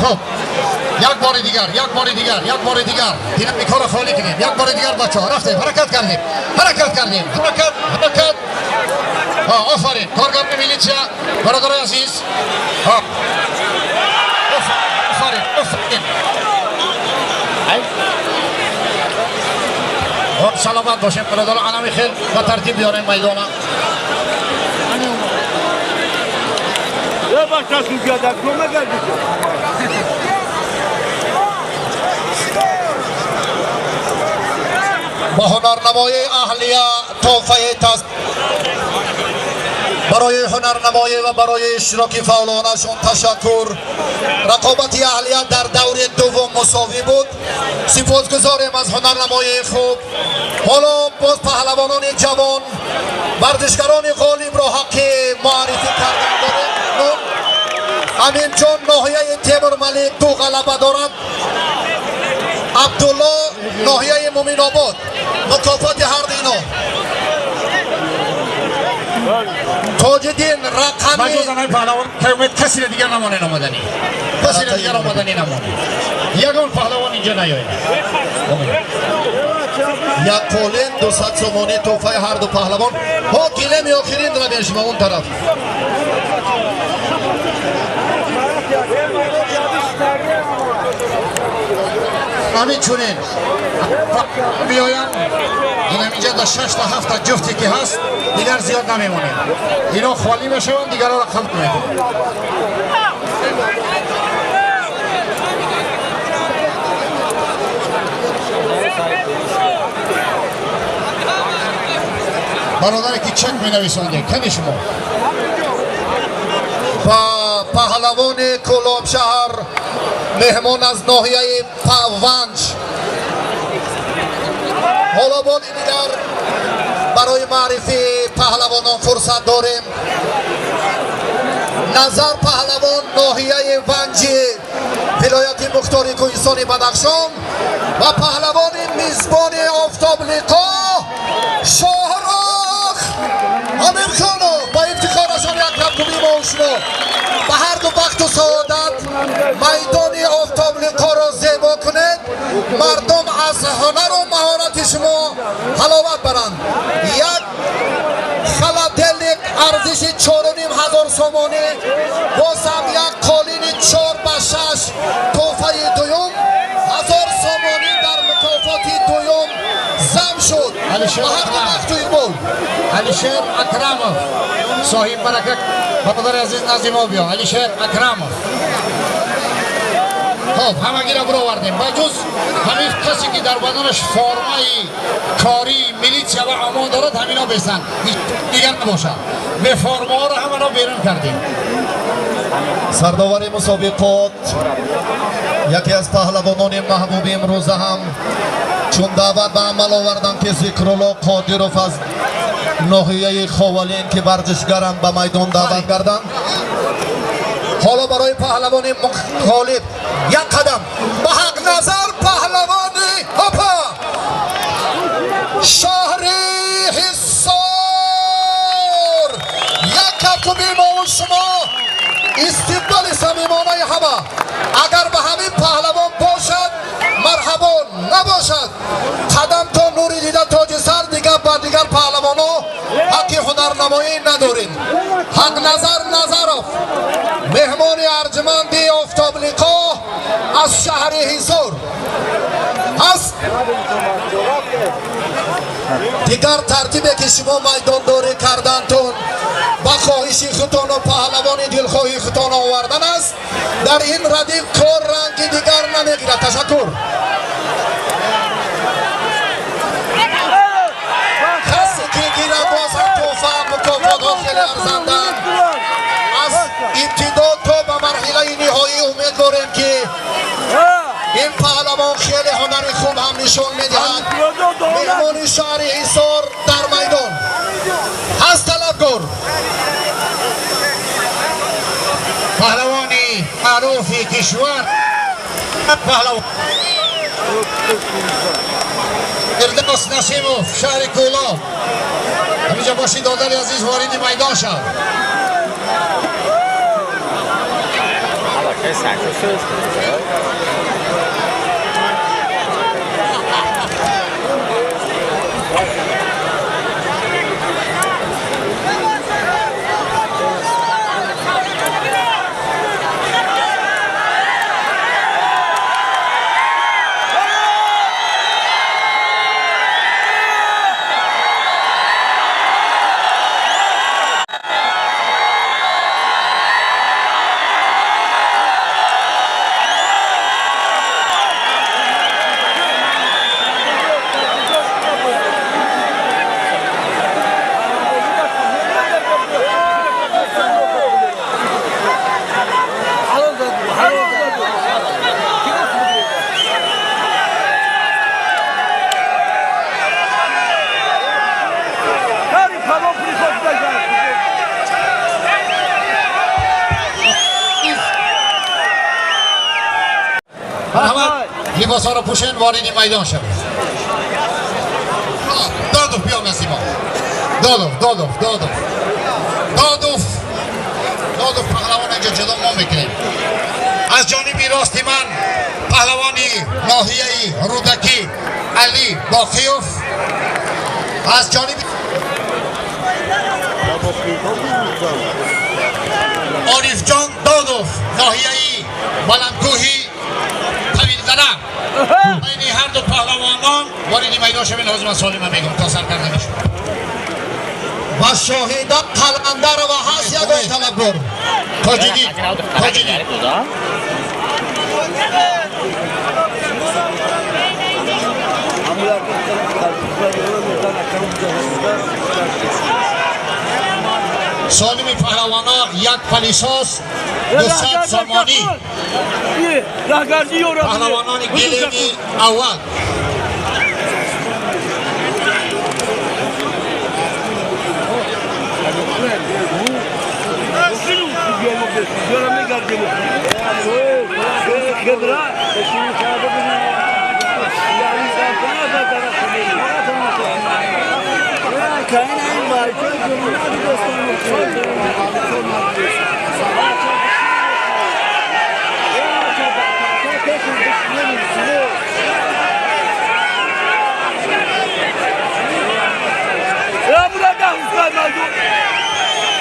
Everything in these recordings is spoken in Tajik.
Хуб, як бори дигар, як бори дигар, як бори дигар динамикаро холӣ кунем. Як бори дигар, бачаҳо, рафтем, ҳаракат кардем, ҳаракат кардем, ҳаракат, ҳаракат. Офарин, коргарони милитсия, бародарои азиз. Офарин, офарин. Саломат бошем, бародаро. Анами хел ба тартиб биёрем майдона. Ба ҳунарнамоии аҳлия тӯҳфаи тас барои ҳунарнамоӣ ва барои иштироки фаъолонашон ташаккур. Рақобати аҳлия дар даври дуввум мусовӣ буд. Сипосгузорем аз ҳунарнамоии хуб. Ҳоло боз паҳлавонони ҷавон, варзишгарони ғолибро ҳаққи муаррифӣ кардан дорем. Аминҷон, ноҳияи Темурмалик, ду ғалаба дорад. Абдулло, ноҳияи Муминобод. Мукофоти ҳарду ино. Тоҷиддин рақами Паҳлавон умед, касиро дигар намонед омаданӣ, касиро дигар омаданӣ намонед, ягон паҳлавон инҷа наёед. Як қолин, 200 сомонӣ тӯҳфаи ҳарду паҳлавон. Ҳо, гилеми охирин равем шумо он тараф. Ҳамин чунин биёянд, инам инҷа дар шашта, ҳафта ҷуфте ки ҳаст, дигар зиёд намемонем. Ино холӣ мешаванд, дигарро қабул мекунем. Бародаре ки чек менависонде, кани шумо? Ба паҳлавони Кӯлобшаҳр, меҳмон аз ноҳияи Ванҷ. Ҳоло бори дигар барои маърифии паҳлавонон фурсат дорем. Назар паҳлавон, ноҳияи Ванҷи вилояти мухтори кӯҳистони Бадахшон, ва паҳлавони мизбони Офтоблиқо Шоҳрох Амирхонов. Ба ифтихорашон як кафкӯбӣ мо шумо. Ба ҳарду бахту саодат. Майдони Офтоблиқоро зебо кунед, мардум аз ҳунару маҳорати шумо ҳаловат баранд. Як холодильник арзиши 4500 сомонӣ, боз ҳам як қолини 4 ба 6 тӯҳфаи дуюм, 1000 сомонӣ дар мукофоти дуюм зам шуд. Ба ҳарду бахту иқбол. Алишер Акрамов, соҳиб барака, бародари азиз, назди мо биё. Алишер Акрамов. Хоб, ҳамагиро бировардем, ба ҷуз ҳамин касе ки дар баданаш формаи кории милитсия ва ОМОН дорад, ҳамино бесанд, дигар набошад. Беформаҳоро ҳамаро берун кардем. Сардовари мусобиқот, яке аз паҳлавонони маҳбуби имрӯза ҳам чун даъват ба амал овардам, ки Зикрулло Қодиров аз ноҳияи Ховалин, ки варзишгаранд, ба майдон даъват карданд. Ҳоло барои паҳлавони ғолиб як қадам ба Ҳақназар паҳлавони, ҳопа, шаҳри Ҳисор. Як кафкӯби мову шумо, истиқболи самимонаи ҳама. Агар ба ҳамин паҳлавон бошад, марҳабо, набошад, қадам то нури дида, тоҷи сар. Дигар ба дигар паҳлавоно ҳаққи ҳунарнамоӣ надорем. Ҳақназар Назаров, меҳмони арҷманди Офтоблиқо аз шаҳри Ҳисор ҳаст. Дигар тартибе ки шумо майдондорӣ кардантон ба хоҳиши худтону паҳлавони дилхоҳи худтон овардан аст, дар ин радиф кор ранги дигар намегирад. Ташаккур. Касе ки гирад, боз ҳам тӯҳфа, мукофотҳо хеле арзанданд. Аз ибтидо то ба марҳилаи ниҳоӣ умед дорем, ки ин паҳлавон хеле ҳунари хуб ҳам нишон медиҳад. Меҳмони шаҳри Ҳисор дар майдон ҳаст, талабгор. Паҳлавони маъруфи кишвар, паҳлавон Фирдавс Насимов, шаҳри Кӯлоб. Ҳаминҷа боши, додари азиз, вориди майдон шав. لباس‌ها را پوشن وارد میدان شوید. دادوف بیا نزدیک ما. دادوف دادوف دادوف دادوف دادوف پهلوان اینجا جدا ما میکنیم. از جانب راست من پهلوانی ناحیه رودکی علی باقیوف، از جانب عارف جان دادوف ناحیه بلندکوهی طویلدره. بین هر دو پهلوانان وارد میدان شوید. لازم است سالم میگم تا سر کرده میشد. و شاهیده قلندرова هست یگان طلبگار. تاجیدین تاجیدین سالم پهلوانا یک پلیساس 200 سامانی. پهلوانان گلینی اول.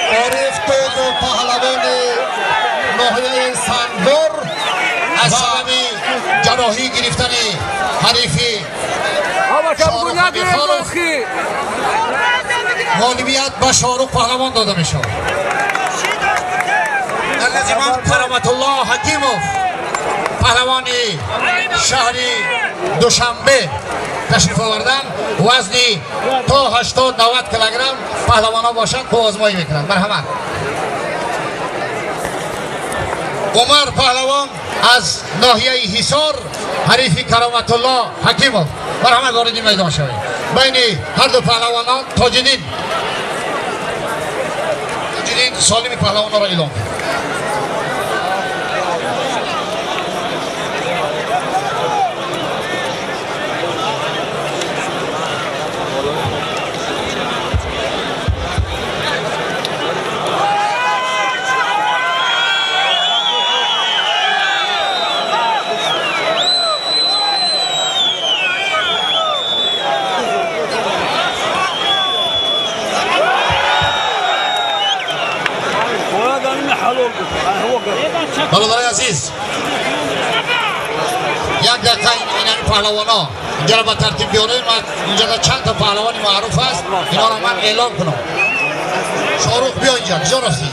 عارف دادوف پهلوان ناحیه سنگور از سبب جراحی گرفتن حریفی شاهرخ غفاروف غالبیت به شاهرخ پهلوان داده می شود. در نزد کرامت الله حکیموف پهلوان شهر دوشنبه تشریف آوردن. وزنی تا 80-90 کیلوگرم پهلوان ها باشند قوه آزمایی میکنند. مرحمت. عمر پهلوان از ناحیه حصار حریف کرامت الله حکیموف. مرحمت وارد میدان شوید. بین هر دو پهلوانان تاجدین تاجدین سالم پهلوان را اعلام. برادرای عزیز، یک دقیقه این پهلوان ها اینجا را به ترتیب بیاریم. اینجا چند تا پهلوان معروف است، اینا را من اعلام کنم. شاهرخ بیا اینجا، کجا رفتی؟